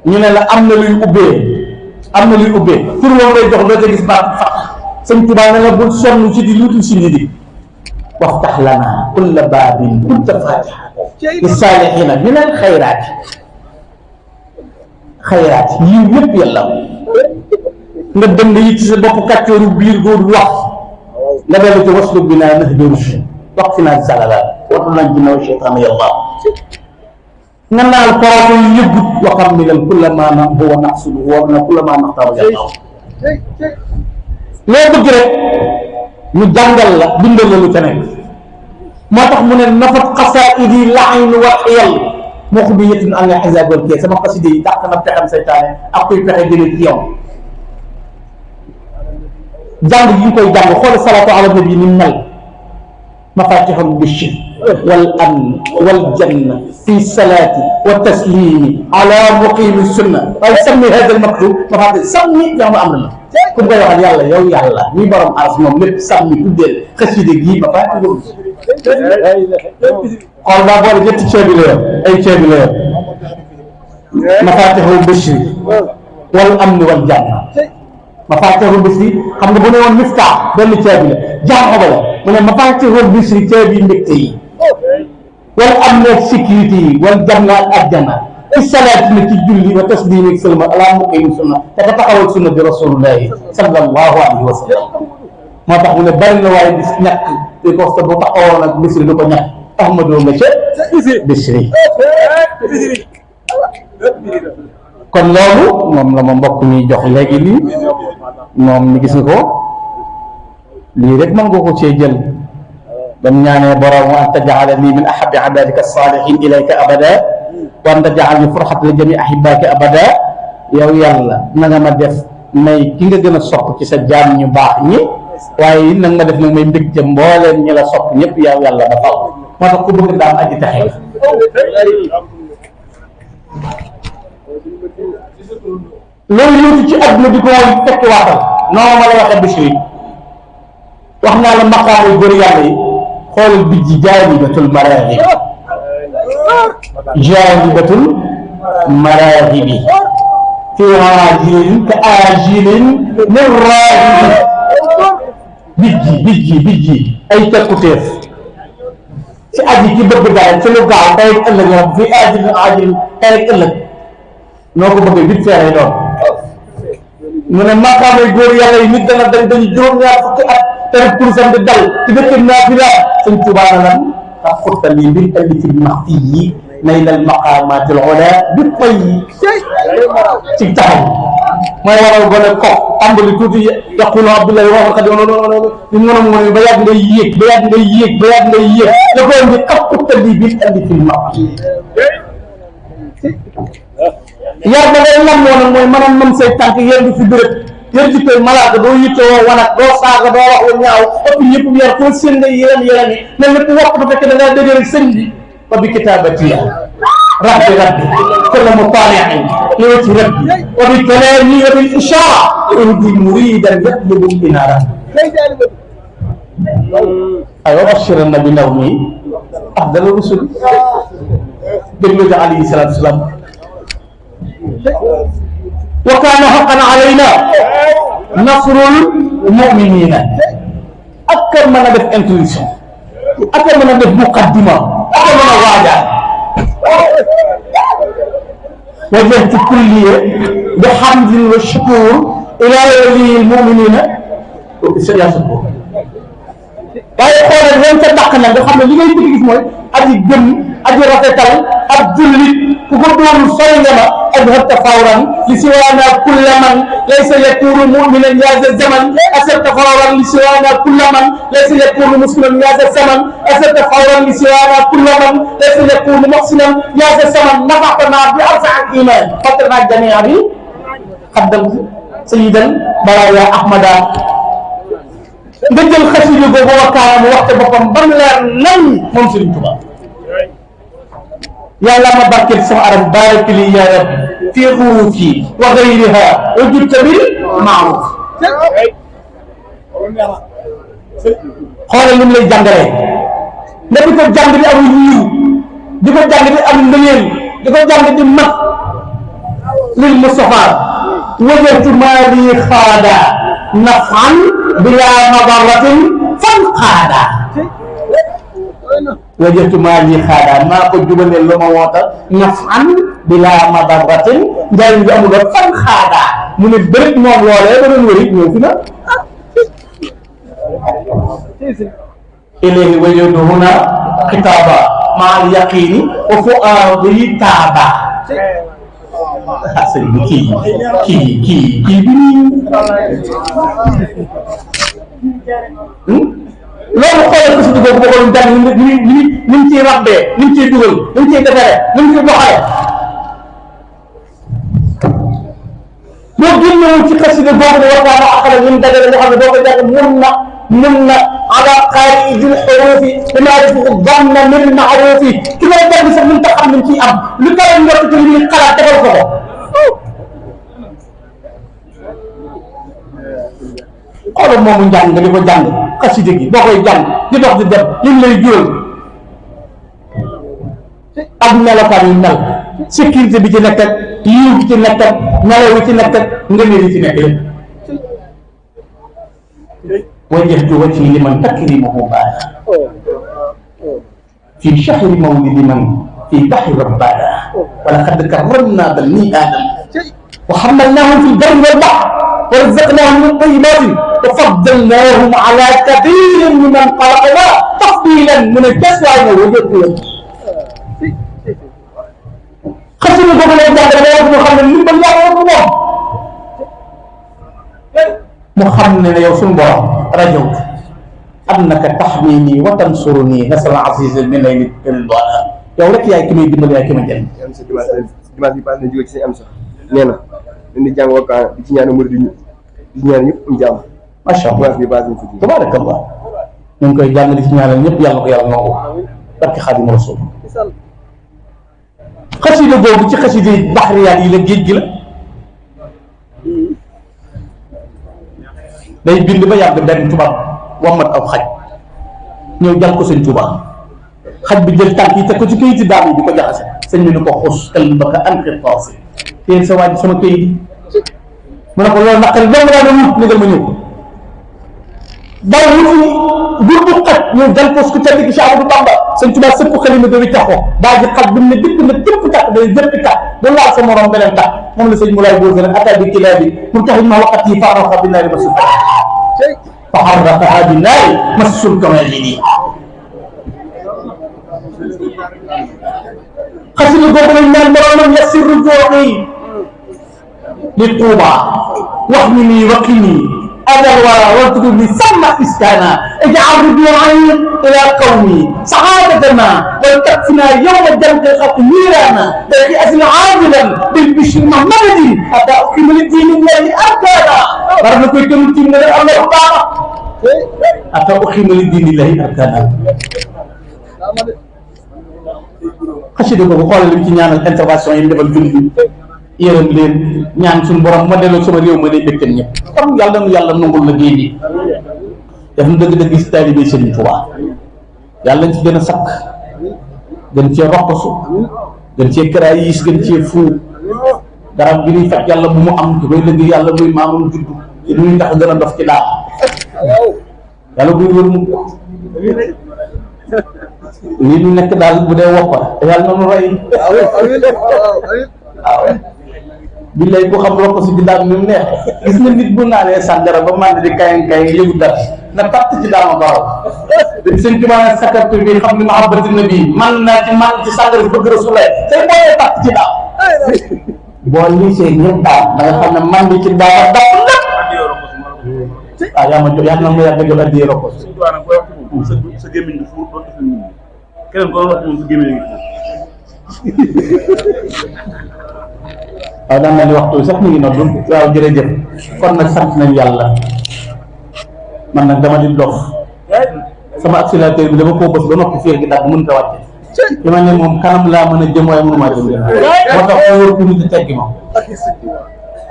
ñu ne la am na luy ubbee pour moom lay jox doo ca gis baat fax sëñ Tuubaa ne la bul sonn ci di luutul si nit waftax lana kulla baabin kunta fatiha li saalihiina min al xayraat yiw yëpp yàlla nga dënd yi ci sa bopp kàccooru biir góor wax nga dellu ci wasluk bi naa nax jëru si wax fi naa salala watu nañ ginnaaw cheytaan yàlla nga naal koroto yu yëggut waxam mi lan kulla ma na huwa naqsudu woor na kulla ma naxtaru yàlla loo bëgg rek ñu jàngal la bindal la lu ca nekk moo tax mu ne nafat xasaidi laaynu wa xiyal moo ko bi yetin an la xisab wal kii sama xaside yi dàq na pexem saytaane ak kuy pexe jële ci yow jàng yi ñu koy jàng xool salaatu ala nabi ni mel mafatihul bishri wal amn wal janna fi salati wa taslimi ala muqimi sunna waaye sammi hada al maktub mafatih sammi yow ma am na ku koy waxal yàlla yow yàlla ñi borom aras moom lépp sammi tuddeel xaside gii mafatihul xool daa boole ñetti ceebi la yor ay ceebi la yor mafatihul bishri wal amn wal janna mafatihul bishri xam nga bu ne woon miftaax benn ceebi la jaaxo ba la mu ne mafatihul bishri ceebi mbégte yi wal amn ak sécurité yi wal janna ak àjjana ci salaat na ci julli wa taslim ak sëlma ala muqim sunna te ka taxawal sunna bi rasulullahi sallallahu alayhi wa sallam moo tax mu ne bari na waaye bis ñàkk di ko sa bu taxawoon ak Bichri du ko ñàkk ahmadoo nga ca Bichri kon loolu moom la ma mbokk mi jox léegi lii moom mi gis nga ko lii rek mën nga ko cee jël bam ñaanee borom wa an taj'alani min ahabbi ibadika as-salihin ilayka abada wa an taj'alni furhatan li jami ahibbaka abada yow yàlla na nga ma def may ki nga gën a sopp ci sa jaam ñu baax ñi waaye nag ma def nag may mbégte mbooleen ñi la sopp ñëpp yow yàlla ba faw moo tax ku bëgg daam aji taxe loolu yëngu ci àdduna di ko fekk waatal noonu ma la waxee Bichri wax naa la maqaamu góor yàlla yi xoolal bijji jaalibatul maraaxib jaalibatul maraaxibi fi aajilin ka aajilin min raaxibi bijji ay tekkuteef ci aji ki bëgg dara ci lu gaaw tey ak ëllëg yoon fi aajil tey ak ëllëg noo ko bëggee vite fait lay doon mu ne maqaamay góor yàlla yi nit dana dañu juróom-ñaar fukki at te rek kursam di dal ci dëkk naa fi la sëñ Tuubaa na lan tax xuttali mbir andi fi maxti yi nay lal maqaamaatil ula bi pay ci taxaw mooy waral gone ko tàmbali tuuti yaqulu Abdullahi waxal xadi ñu mën a mën ba yàgg ngay yéeg ba yàgg ngay yéeg ba yàgg ngay yéeg la ko indi tax xuttali mbir andi fi maxti yar ba ngay lam woon mooy maanaam mën say tànk yéen di fi béréb yéen ci koy malaaka doo yittewoo wanag doo saaga doo wax lu ñaaw ëpp ñëpp yar koo seen ngay yéram yi mel lépp wax bu fekkee da ngaa dëgëral sëñ bi wa bi kitaabati rabbi kulla mutaali'in liwajhi rabbi wa bi kalaami wa bil ishaara uhdi muridan yatlubu al-inaara aywa bashiran bi nawmi afdal rusul déglu ja alayhi salaatu wa salaam wa kaana haqqan alayna nasrul mu'minina ak mën a def introduction ak mën a def muqaddima ak mën a waajal wajjahtu kulliya bi hamdin wa shukur ila waliyil mu'minina waaye xoolal leen ca dàq na nga xam ne li ngay bëgg gis mooy aji gëm aji rafetal ak jullit ku ko doon sori nga ma adhabta fawran li siwaana kulla man laysa yakunu mu'minan ya za zaman asabta fawran li siwaana kulla man laysa yakunu musliman ya za zaman asabta fawran li siwaana kulla man laysa yakunu muhsinan ya za zaman nafaxtana bi arsa al iman fatrna jamia bi xaddam sayidan baraya ahmada nga jël xasida boobu wakkaana mu waxte boppam ba mu leer nañ moom Sëriñ Tuubaa yàlla ma barkeel sama arab barik li ya rabbi fi xuruufi wa gayriha wa jutta bil maaruf xoolal li mu lay jàngalee nga di ko jàng di am yiw di ko jàng di am ngëneel di ko jàng di mat lil Mustafa wajjahtu maa li xaada nafan bila madaratin fan xaada wajjahtu maa li xaada maa ko jubale lu ma woota nafan bila madaratin njëriñ bi amul fan xaada mu ne bërit moom loolee ba doon wëri ñëw fi na ilayhi wajjahtu huna xitaaba maa al yaqini wa fuaadi taaba ah sëñ bi kii bi loolu xoolal ko si dugub boo ko doon jàng ni mu ciy rabbee ni mu ciy dugal ni mu ciy defaree ni mu ciy doxalee boo génnewoon ci xasida boobu ne war naa akala ñu dajale nga xam ne boo ko jàng mun na ala qaa'idil xuruufi bima yafiqu danna min maaruufi ki lay jàng sax mun ta xam ni mu ciy am lu kawe njort ci li ñuy xalaat defal ko ko xoolal moomu njàng di ko jàng xasida gi boo koy jàng di dox di dem li mu lay jural ak melokaan yu mel sécurité bi ci nekk ak yiw bi ci nekk ak melaw yi ci nekk ak ngëneel yi ci nekk yëpp wajjahtu wajhi liman takrimuhu baana fi shahri mawlidi man fi bahri rabbana wa laqad karramna bani aadam wa hamalnahum fi lbarri walbahr wa razaqnahum min tayyibatin wa faddalnahum ala kathirin mimman khalaqna tafdilan mu ne des waay na wajjahtu wajhi xasina boobu lay jàng dama wax moo xam ne li ma yàlla ko moom mu xam ne yow suñu borom rajawt annaka tahmini wa tansuruni nasal aziz min lay nit ridwana yow rek yaay ki may dimbali yaay ki ma jël dimanche bi passé na jóge ci say am sax nee na dañ di jàng wakkaan di ci ñaan murid di ñaan ñëpp am jàmm macha allah dimanche bi passé na fi tabarakallah ñu ngi koy jàng di ci ñaanal ñëpp yàlla ko yàlla nangu barke Xaadimu Rasuul xasida boobu ci xasida baxriyaan yi la géej gi la day bind ba yàgg benn tubaab wammat aw xaj ñëw jàll ko sëñ Tuubaa xaj bi jël tànk yi teg ko ci këyiti daam yi di ko jaxase sëñ bi ni ko xus kal ba ka anqi taasi teen sa waaj sama këyit yi mu ne ko loolu naqari dong laa doon wut négal ma ñëw daw wuti buur bu xaj ñëw jàll ko su ko tedd gi Cheikh Ahmadou Bamba sëñ Tuubaa sëpp xalima dawi taxoo daa ji xaj bi mu ne dëkk na jëpp takk day jëppi takk ba laal sa morom beneen takk moom la sëñ mu laay boosi nag ataa bi kilaa bi pour taxuñ ma waqat yi faaraxa bi naari ma suuf faxarraqaha bi naari ma suuf kamay lii xasida googu lañ naan boromam yasiru jooxi li Tuuba wax ni nii waqi nii أنا الورى وارتقب لي سمع إسكانا اجعل رجوعي إلى قومي سعادتنا ولتكفنا يوم الجنة الخط نيرانا بقي أسل عاملا بالبشر محمد حتى أقيم للدين الله أركانا برنا كنت نتيم من الله تعالى حتى أقيم للدين الله أركانا xasida ko xoolal li ci ñaanal intervention yi defal julli yërëm leen ñaan suñu borom ma delloo sama réew ma day bëgg ñëpp kon yàlla nu yàlla nangul la géej gi def na dëgg-dëgg si taalibe Sëriñ Tuubaa yàlla nañ ci gën a sakk gën cee roqasu gën cee karaayis gën cee fuu garab gi ñuy faj yàlla bu mu am di koy dëgg yàlla muy maamam juddu te duñuy ndax gën a dof ci daal yàlla buy wër mu lii ñu nekk daal bu dee woppa te yàlla na nu rey waaw billaay ko xam rokk si bi daal ni mu neex gis nga nit bu naanee sàngara ba mànd di kayan kayan yëgu dara na patt ci daama baraw sëñ Tuubaa sakartu bi xam ni mahabbati nabi man naa ci man ci sàngara bëgg Rasulullah say booyee patt ci daam boo liisee ñëpp daal da nga xam ne man di ci daama dapp lépp ah yaa ma jox yaa na ma yàgg jox addiyee rokk sa gémmiñ du fuur doon def nit keneen ko wax moom sa gémmiñ ngi waaw daan na ni waxtu sax mu ngi noddu waaw jërëjëf kon nag sant nañ yàlla man nag dama di dox sama accélérateur bi dama koo bës ba noppi fii gi daal mën ta wàcce li ma ne moom kanam laa mën a jëm waaye mënumaa jëm moo tax ku wóor ku nit teggi ma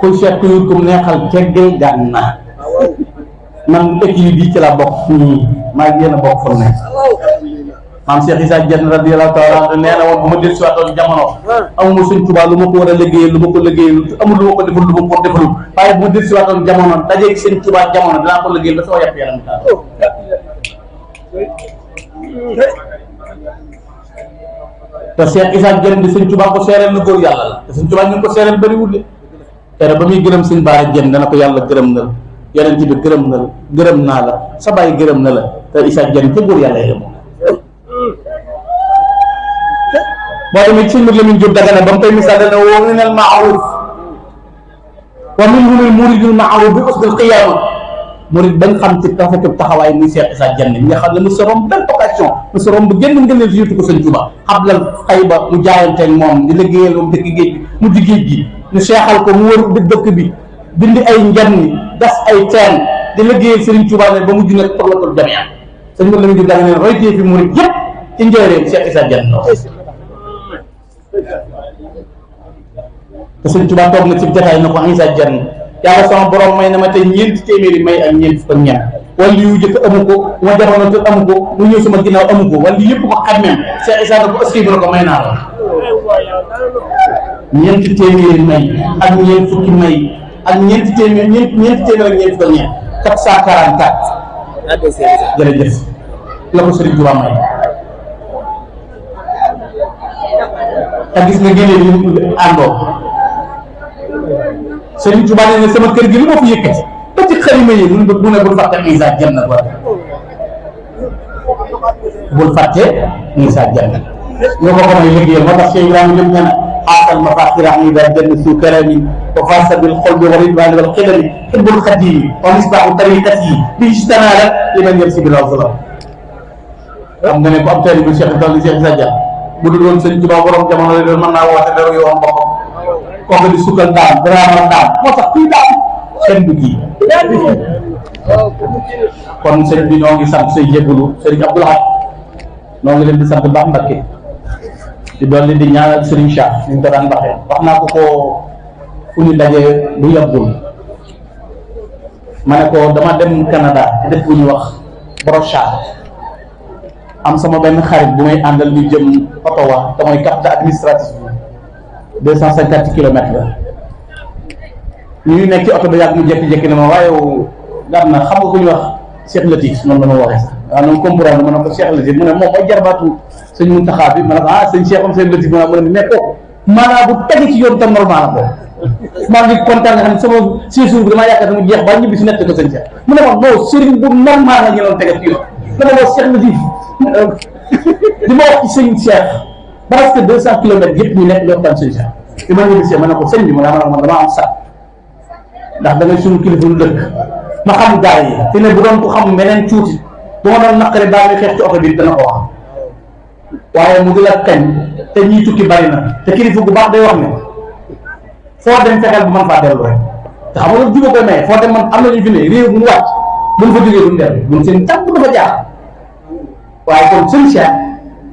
kuy seet ku yur kum neexal teggee gaan naa man équipe bi ci la bokk nii maa ngi yéen a bokk fa nekk maam Cheikh Issa Diène radiyallahu taala anhu nee na woon bu ma del si waatoon jamono amuma Sëñ Tuubaa lu ma ko war a liggéeyal lu ma ko liggéeyal amul lu ma ko defal lu ma ko defalul waaye bu ma del si waatoon jamono dajeeg Sëñ Tuubaa jamono dinaa ko liggéeyal ba sama yàpp yaram taal te Cheikh Issa Diène di Sëñ Tuubaa ko seereel na góor yàlla la te Sëñ Tuubaa ñu ngi ko seereel bëriwul de tere ba muy gërëm Sëñ Baara Diène dana ko yàlla gërëm na la yonent bi gërëm na la gërëm naa la sa baay gërëm na la te Issa Diène ca góor yàlla yi moo tamit sëñ Mor Lamine Diop Dagana ba mu koy misaal dana wa minal ma'ruf wa minhumul muridul ma'ruf bi usdil qiyaama murid bañ xam ci rafetu taxawaay muy Cheikh Issa Diène ñi nga xam ne mu sorom benn occasion mu sorom bu génn ngëneel yëtu ko sëñ Touba xablal xay ba mu jaayanteeg moom di liggéeyal moom dëkk géej gi mu di géej gi ñu seexal ko mu wër dëkk bi dindi ay njanni gas ay teen di liggéeyal Serigne Touba ne ba mu junne toxlatul jamia sëñ Mor Lamine Diop daa ne roytee fi murid yëpp ci njëriñ Cheikh Issa Diène te sëñ Touba toog na ci jotaay na ko Issa Diène yàlla sama borom may na ma tey ñeenti téeméeri may ak ñeent fukk ak ñeent wala yu jëkk amu ko ma jamono te amu ko mu ñëw sama ginnaaw amu ko wala yëpp ko xam même Cheikh Issa ko ëski bi ko may naa la ñeenti téeméeri may ak ñeent fukki may ak ñeenti téeméer ñeenti téeméer ak ñeent fukk ak ñeent 444 jërëjëf la ko Serigne Touba may te gis nga génne ñu àndoo Serigne Touba nee na sama kër gi lu ma fi yëkkati ba ci xarima yi mu ne bul fàtte Issa Diène ba bul fàtte Issa Diène ñoo ko may liggéeyal moo tax Cheikh Ibrahima jëm ñana xaasal ma fàttira Issa Diène su karami wa fasa bil xolbi wa ridwani wal xidami xibbul xadimi wa misbaaxu tariqati bi istanala li man yem si bi law salam xam nga ne ko am tari bu Cheikh Ibrahima Cheikh Issa Diène bu dul woon Serigne Touba borom jamono la doon mën naa woote dara yoo am boppam kooku di sukkal daam drama daam moo tax kuy daam seen bu ji kon sëñ bi ñoo ngi sant say jégalu Serigne Abdou Lahad ñoo ngi leen di sant baax Mbacké di dolli di ñaanal Serigne Cheikh ñu ko daan baxee wax naa ko fu ñu dajee lu yàggul ma ne ko dama dem Canada di def bu ñu wax brochade am sama benn xarit bu may àndal ñu jëm Ottawa te mooy capitale administrative 250 kilomètres la ñu nekk ci oto ba yàgg mu jékki-jékki ne ma waaye daan na xam nga ku ñu wax Cheikh Latif noonu la ma waxee sax waaw noonu comprendre ma ne ko Cheikh Latif mu ne moom mooy jarbaatu sëñ Mountakha bi ma ne ko sëñ Cheikh am sëñ Latif ma ne mais kooku maanaam bu tege ci yoon tam normal ko maa ngi kontaan nga xam ne sama séjour bi damaa yaakaar ne mu jeex ba ñibbi si nekk ko sëñ Cheikh mu ne ma non sëriñ bu normal la ñu doon tege ci yoon dama wax Cheikh Latif di ma wax ci sëñ Cheikh parce que 200 kilomètres yëpp ñu nekk ñoo tan sëñ Cheikh di ma ñibbisee ma ne ko sëñ bi ma ne man dama am sax ndax da ngay suñu kilifa lu dëkk ma xam gars yi te ne bu doon ko xam meneen tuuti bu ma doon naqare baa ngi xeex ci oto bi dana ko wax waaye mu di la kañ te ñiy tukki bari na te kilifa gu baax day wax ne foo dem fexeel bu man faa dellu rek te xam nga loolu juba koy maye foo dem man am na ñu fi ne réew mu wàcc buñ fa jógee duñ dellu buñ seen tànk dafa jaar waaye kon sëñ Cheikh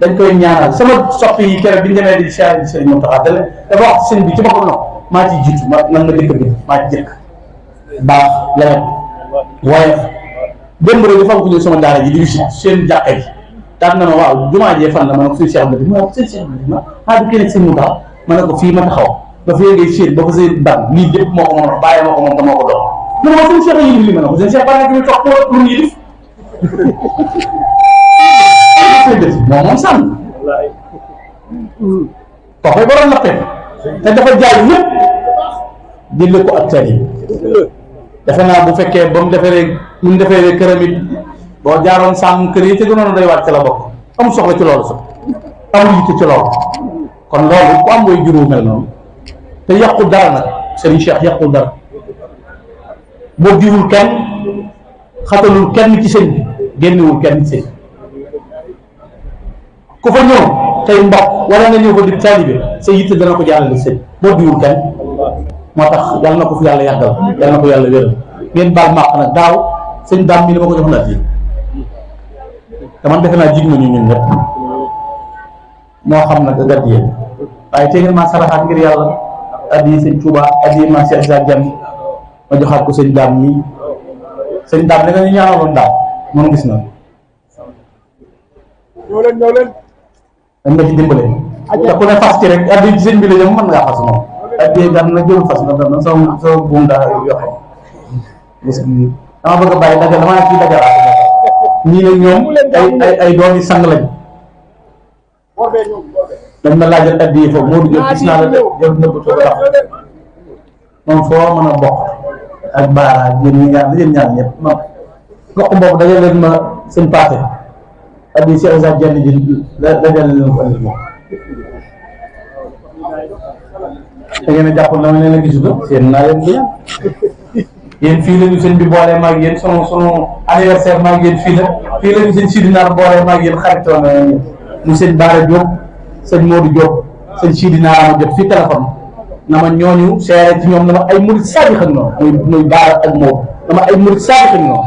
dañ koy ñaanal sama soppi yi keroog bi ñu demee di Cheikh di Serigne Mountakha dafa wax sëñ bi ci boppam non maa ciy jiitu ma nan ma jëkk bi maa ci jëkk baax lewet waaye démb rek dafa am ku ñëw sama daara ji di visite seen jàkka ji daan na ma waaw jumaa jee fan la ma ne ko suñu Cheikh bi ma sëñ Cheikh bi ma du kenn sëñ Mountakha ma ne ko fii ma taxaw ba fi ngay séen ba fa say dam lii lépp moo ko moom bàyyi moo ko moom te moo ko doon mu ne ma sëñ Cheikh yi li ma ne ko sëñ Cheikh ba nekk mi toog pour ñu yilif moom moom sànn kookoy borom la te dafa jaay ñëpp jëlle ko ak tali defe naa bu fekkee ba mu defee këram it boo jaaroon sàmm kër yi te gënoon day wàcc la bokk amul soxla ci loolu sax amul yitte ci loolu kon loolu ku am way juróom mel noonu te yàqul dara nag Serigne Cheikh yàqul dara boo jiwul kenn xatalul kenn ci sëñ bi génnewul kenn ci sëñ ku fa ñëw tey mbokk wala nga ñëw ko di taalibe sa yitte dana ko jàllale sëñ boo diwul kenn moo tax yàlla na ko fi yàlla yàggal yàlla na ko yàlla wéral ngeen baal màq nag daaw sëñ daam mi dama ko jox naat yi te man defe naa jig nañu ñun ñëpp moo xam nag gàtt yéen waaye tey ngeen maa saraxaat ngir yàlla addi sëñ Touba addi ma Cheikh Issa Diène ma joxaat ko sëñ daam mi sëñ daam ne nga ñu ñaanaloon daaw moom gis na ñoo leen dañ nga ci dimbale te ku ne fas ci rek addi ci sëñ bi la jëm mën ngaa fas moom addi gan na jël fas na dama sama buum daa yoxe gis nga dama bëgg a bàyyi dagal dama nekk ci dagalaat ñii ne ñoom ay doomi sang lañ dañ ma laajal addi yi foofu moo du jël gis naa la jël nëbb to tax moom foo mën a bokk ak baara yéen ñaar ñëpp moom gox boobu dajal leen ma seen paate addi Cheikh Issa Diène ji dajal leen ko andil moom da ngeen a jàpp na ma leen a gisu ko seen naa leen yéen fii la ñu sëñ bi boolee maag yéen sunu anniversaire maag yéen fii la ñu sëñ Sidi Naar boolee maag yéen xaritoon mu sëñ Baara Diop sëñ Modou Diop sëñ Sidi Naar ma jot fii téléphone na ma ñooñu seere ci ñoom na ma ay murid saadix ak ñoom muy Baara ak Modou na ma ay murid saadix ak ñoom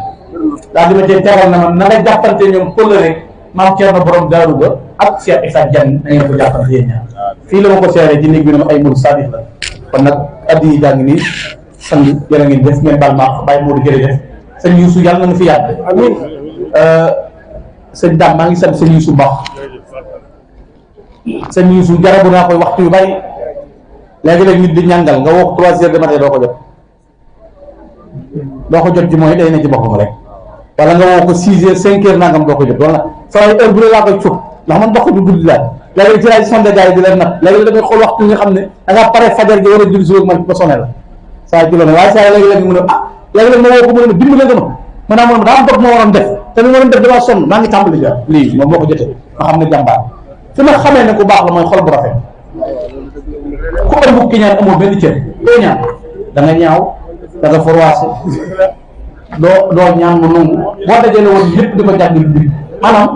daal di ma cee tegal na ma na nga jàppante ñoom pël rek maam Thierno borom Daaru Ba ak Cheikh Issa Diagne na ngeen ko jàppante yéen ñaar fii la ma ko seere ci néeg bi na ma ay murid saadix la kon nag addi yi jàng nii sang jërë ngeen def ngeen baal ma bàyyi Modou jërëjëf sëñ Youssou yàlla na nga fi yàgg amiin sëñ Dame maa ngi sant sëñ Youssou baax sëñ Youssou jarabu naa koy waxtu yu bari léegi-léegi nit di ñàngal nga woo ko 3 heures de matin doo ko jot ci mooy day ne ci boppam rek wala nga woo ko 6 heures 5 heures nangam doo ko jot wala saa yu heure bu laa koy cuut ndax man dox bi guddi laa léegi ci laay sonde gars yi di leen nag léegi damay xool waxtu nga xam ne da ngaa pare fajar gi war a julli si man ba sonné la saa yu ne waaye saa yi léegi-léegi mu ne léegi-léegi ma woo ko mu ne dimbale nga ma daa am dog ma waroon def te li ma waroon def damaa sonn maa ngi tàmbali ja lii moom boo ko jotee ma xam ne jàmbaar fi ma xamee ne ku baax la mooy xol bu rafet ku ëmb ki ñaan amoo benn cër doo ñaan da nga ñaaw da nga forwaase doo ñaan mu nangu boo dajale woon lépp di ko jàngal bi maanaam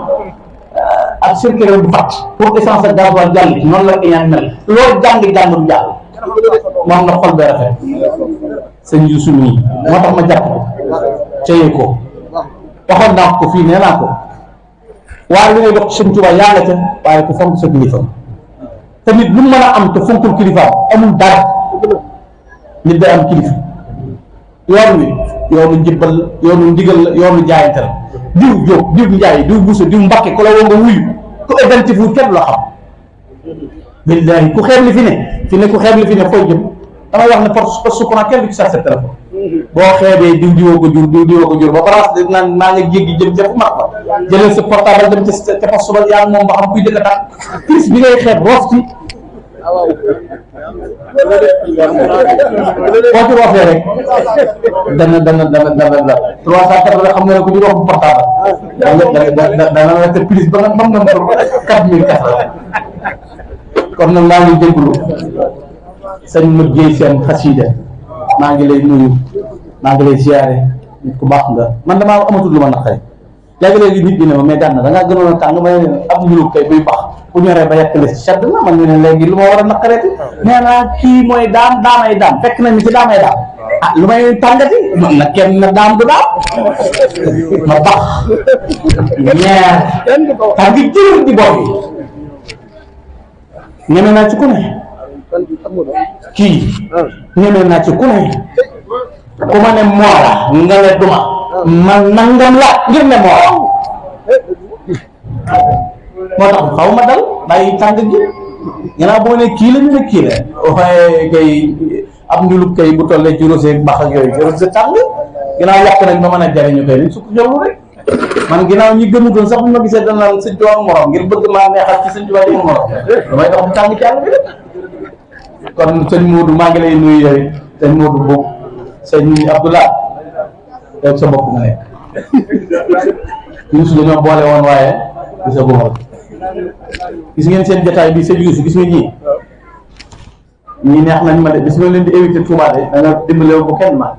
ak circuit bu fàtt pour essence ak gasoil jàll noonu la ki ñaan mel loolu jàng du jàll moom na xol bee rafet sëñ Youssou nii moo tax ma jàpp ko téye ko waxoon naa ko fii nee naa ko waaye li ngay dox ci sëñ Tuubaa yaa nga ca waaye ku fonk sa kilifa te nit lu mën a am te fonkul kilifaam amul dara nit day am kilifa yoon wi yoonu njëbbal yoonu ndigal la yoonu jaayante la diw Jóob diw Njaay diw Buso diw Mbakke ku la woo nga wuyu ku identifié wu kenn la xam billahi ku xeeb li fi ne ku xeeb li fi ne fooy jëm damay wax ne par sukkuraan kenn du ci sa téléphone boo xeebee diw diwoo ko jur diw diwoo ko jur ba balance naan maa nga jéggi jëm ca fu mag ba jëlee sa portable dem ca poste ba yaa moom ba xam kuy dëkk tax crise bi ngay xeeb roof ci boo ci roofee rek dana 380 la xam nga ne ku ñu roof bu portable dana la te prise ba nga mam nam pour 4000 kasa kon nag maa ngi jégalu sëñ Modou Guèye seen xasida maa ngi lay nuyu maa ngi lay ziare nit ku baax nga man damaa amatul lu ma naqare léegi-léegi nit ñi ne ma mais gànna da ngaa gënoon a tàng ma ne ab njulug kay buy baax bu ñoree ba yàq les sedd na man ñu ne léegi lu ma war a naqareeti nee naa kii mooy daamay daam fekk na mi ci daamay daam lu may tàngati man na kenn na daam du daam ma bax ñeer tàngi jër di bopp yi ñeme naa ci ku ne kii ñeme naa ci ku ne ku ma ne moora nga ne duma man nangam la ngir ne moora moo tax xaw ma dal bàyyi tàng gi gannaaw boo ne kii la ñu ne kii la waaye kay ab njulub kay bu tollee ci rosé bax ak yooyu rosé tàng ginnaaw yàq nañ ba mën a jariñu kay nañ sukk jollu rek man ginnaaw ñi gëmutoon sax bu ma gisee dañ naan sëñ Tuubaa morom ngir bëgg maa neexal ci sëñ Tuubaa yi morom damay dox bu tàng ci àll bi rek kon sëñ Modou maa ngi lay nuyu yooyu sëñ Modou boobu sëñ Abdoulaye yow sa bopp nga nekk Youssou dañoo boole woon waaye gisa guma gis ngeen seen jotaay bi sëñ Youssou gis nga ñii neex nañ ma de bis nga leen di éviter Touba de da nga dimbale bu kenn ma